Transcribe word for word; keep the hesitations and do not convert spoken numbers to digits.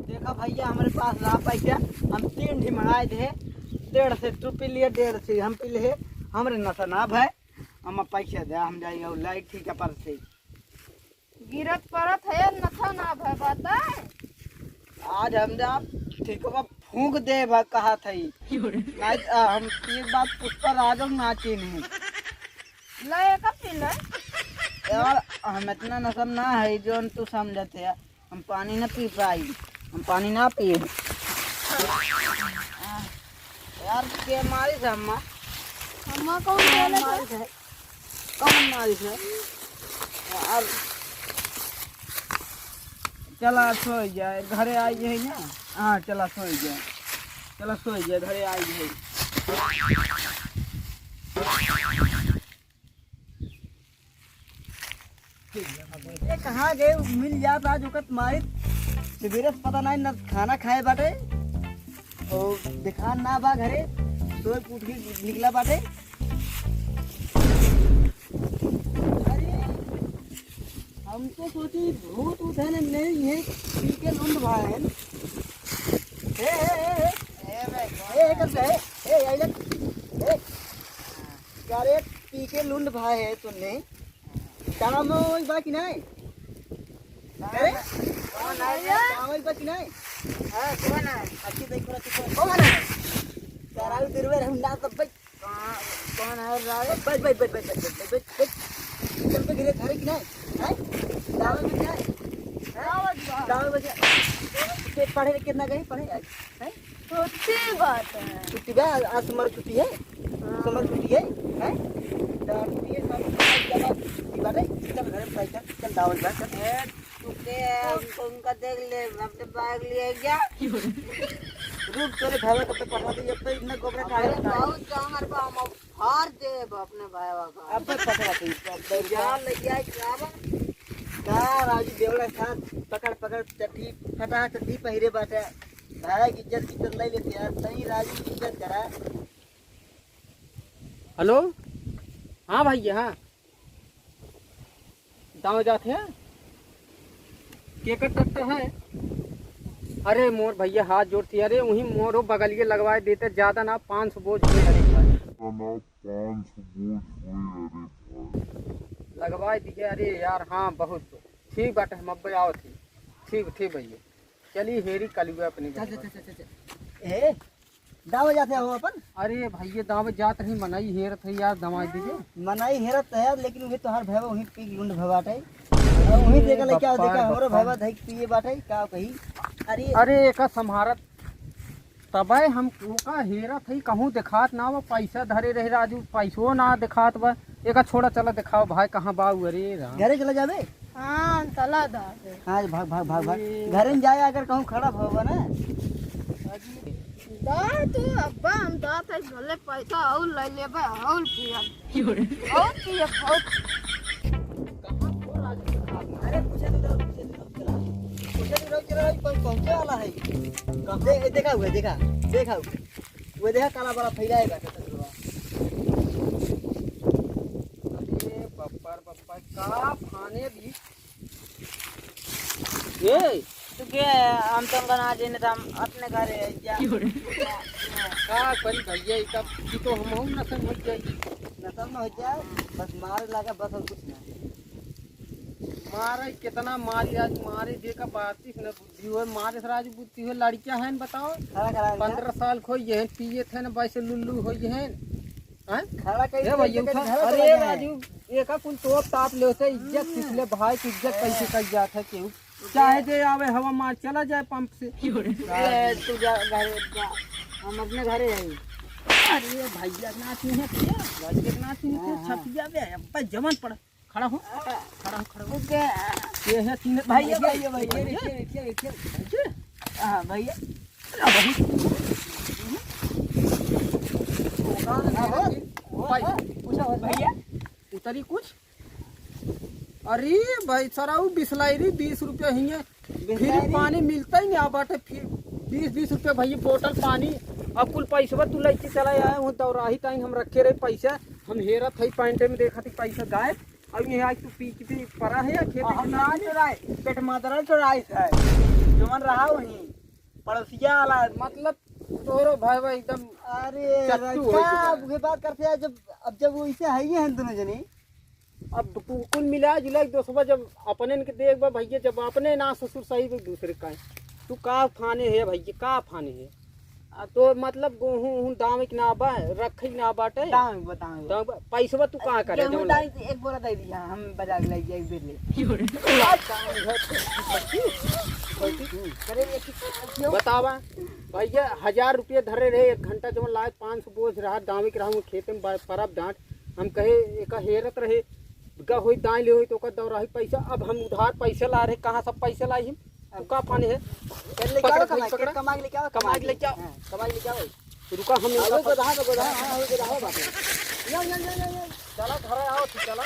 देखा भइया, हमरे पास रहा पैसा, हम तीन ठी मंगाए दे, डेढ़ से तू पी लिए, डेढ़ से हम पी ले, हमरे नशा ना भय, हम पैसा दे, हम जाई और लाई ठीक है पर से। गिरत परत है, नशा ना भय, बताए। आज हम जा ठीक बा, फूंक दे बा कहा थई। नहीं तो हम एक बात पुष्पा राजो ना चीनी। ले, एक पी ले। यार, हम इतना नशा ना है जोन तू समझत है। हम पानी ना पी पाई, हम पानी ना पी। यार, के मारी से अम्मा? अम्मा कौन बोले थे? मारी से? कौन मारी से? यार, चला सोई जाए, घरे आई है ना। हाँ, चला सोई जाए, चला सोई जाए, घरे आई है। ए, कहाँ गए? मिल जात आज ओकर मारित। सबेरे से पता नहीं न खाना खाए बाटे, और देखान ना बा घरे, सोए उठ के निकला बाटे। अरे, हम तो सोची भूत उत है न, नहीं है, पी के लुंड भाई है। ए, ए, ए, ए। ए, ए, कर दे, ए, ए, ए, ए। अरे, पी के लुंड भाई है तूने। काम होई बा कि नहीं? अरे? कौन है ये? काम होई बा कि नहीं? हाँ, कौन है? अच्छी देख, थोड़ा पीछे। कौन है? तारा भी दिलवे रहम ना तो बैठ। कहाँ, कौन है राज? बैठ, बैठ, बैठ। चल पे गिरे, घर कि नहीं? हैं? दावे भी नहीं? हैं? दावे बजा। ते पढ़े कितना गई? पढ़े आज? हैं? छुट्टी बात है। छुट्टी बा, आज तुम्हारी छुट्टी है? हाँ। तुम्हारी छुट्टी है? हैं? तो छुट्टी है, सब छुट्टी बात है। चल घर में बैठ, चल दावे बजा, चल। ए, तू के है? उनको, उनका देख ले, अपने बैग लिए क्या? रुक, तोरे भाई को तो पढ़ा दे, अब तो इतना गोबरा का अरे है। बहुत जांगर बा, हम फाड़ देब अपने भाईवा का। अब तो पकड़ा तू, अब तो जा ले जाए जावा। का राजू देवड़ा साथ पकड़ पकड़ चड्ढी, फटा चड्ढी पहिरे बाटे। भाई की इज्जत की तो ले लेते यार, सही राजू की इज्जत करा। हेलो, हाँ भैया, हाँ। दावे जात है? केकर ट्रैक्टर है? अरे मोर भैया हाथ जोड़ती, अरे वही मोरो बगलिए लगवाए देते, ज्यादा ना, पाँच सौ बोझ हुए, अरे भाई। लगवाए दिए, अरे यार, हाँ बहुत। ठीक बाटे, हम अब्बे आवत ही। ठीक, ठीक भैया, चली हेरी कलुआ अपने चल, घर चल, पर। चल, चल, चल। ए, दावे जाते हो अपन? अरे भैया, दावे जात रही, मनई हेरत है यार, दवाई दीजिए। मनई हेरत है यार, लेकिन उहे तोहार भैया वहीं पी लुंड भवाटे। और वहीं देखा ले क्या बप्पा, देखा, हमरो बप्पा। भैया धई पिए बाटे, का कही? अरे अरे एका संभारत, तबे हम ओका हेरत हई, कहूँ देखात ना बा, पैसा धरे रहे राजू, पैसो ना देखात बा। एका छोड़ा, चला देखाओ भाई, कहाँ बा उ? अरे राम। घरे चला जाबे? हाँ, चला दा। हाँ, भाग, भाग, भाग, भाग। ए। घरे में जाए अगर कहूँ खड़ा भवा ना। दा तू अब्बा, हम दा तई बोले पैसा और ले लेबे, और पिया। और पिया, और। अरे, पूछे तो दो, पूछे तो दो, चला। पूछे तो दो, चला, भाई, पहुं-, पहुंचे वाला है। कब दे-, देखा हुआ, देखा, देखा हुआ। वो देखा, काला वाला फैला है, बैठा था। अरे, बप्पा रे बप्पा, का फाने भी। ए, तू के है? हम तो ना जाने, तो हम अपने घरे है, जा। का करी भैया, ई का, ई तो हमहू नशा में हो जाई। नशा में हो जाए, बस मारे लगा, बस और कुछ ना। मारे, कितना मारी आज, मारे जे का बातिस न बुद्धि होए, मारे से राजू बुद्धि होए, लड़कियां हैं, बताओ। खड़ा, खड़ा, खड़ा। पन्द्रह साल खोई हैं, पिए थे न, वैसे लुल्लू होई हैं। हैं? खड़ा कहीं ए भैया, उठा। घर अरे चला जाए। राजू, एका कुल तोप ताप ले से इज्जत हम्म। किस ले भाई की इज्जत ए। कैसे कई जात है केहू? चाहे जे आवे हवा मार चला जाए पंप से। ए, तू जा घरे जा। हम अपने घरे आई। अरे भैया ना तू है क्या? भैया ना तू है क्या? हाँ, हाँ। छपिया बे, अब जमन पड़। खड़ा हो। खड़ा हो, खड़ा हो। ये है तीन भैया, भैया, भैया, भैया। देखिए, देखिए, देखिए, देखिए। हाँ, भैया। हाँ, भाई। हाँ, भाई। पूछा हो, भैया। उतरी कुछ? अरे भाई, सराऊ बिसलरी बीस रुपया ही है। बिसलरी? फिर पानी मिलता ही नहीं, आ बाटे फिर बीस, बीस रुपया भैया बोतल पानी। अब कुल पैसवा तू लेके चला आया हूँ, दौराही ताइन हम रखे रहे पैसा। हम हेरत हई पैंटे में, देखत ही पैसा गायब। अब ये आज तू पी के भी परा है या खेत हम ना चोराए, पेट मादरा चोराए है। जवन रहा वही पड़ोसिया वाला। मतलब तोरो भाई भाई एकदम अरे चट्टू हो रखा, चुका है। अब ये बात करते हैं, जब, अब जब वो इसे है ही हैं दोनों जने। अब तू कुल मिला जुला के दोस्तवा, जब अपने के देख बा भैया, जब अपने ना ससुर सही, तो दूसरे का है। तू का फाने है भैया, का फाने है? आ, तो मतलब गोहूं उहूं दाम के ना बा, रखे ना बाटे। दाम बताओ। तो पैसवा तू का करे, गेहूं जौन दाई एक बोरा दे दिया, हम बाजार ले जाए, बेच ले। करे एक, एक, बतावा भैया, हजार रुपये धरे रहे, एक घंटा जौन लाए, पाँच सौ बोझ रहा, दाम के रहा, खेते में बा-, परब डांट, हम कहे एक हेरत रहे, गा होई दाई ले होई तो ओकर दौराही पैसा। अब हम उधार पैसा ला रहे, कहाँ सब पैसा लाई हम? तू का फाने है? पकड़, कमा के, पकड़। कमा के लेके आओ, कमा के लेके आओ। हाँ, कमा के लेके आओ। रुका, हम इनका वो गोदहा, वो गोदहा, हाँ, वो गोदहा बाटे। यो, यो, यो, यो, यो। चला, घर आओ, तू चला।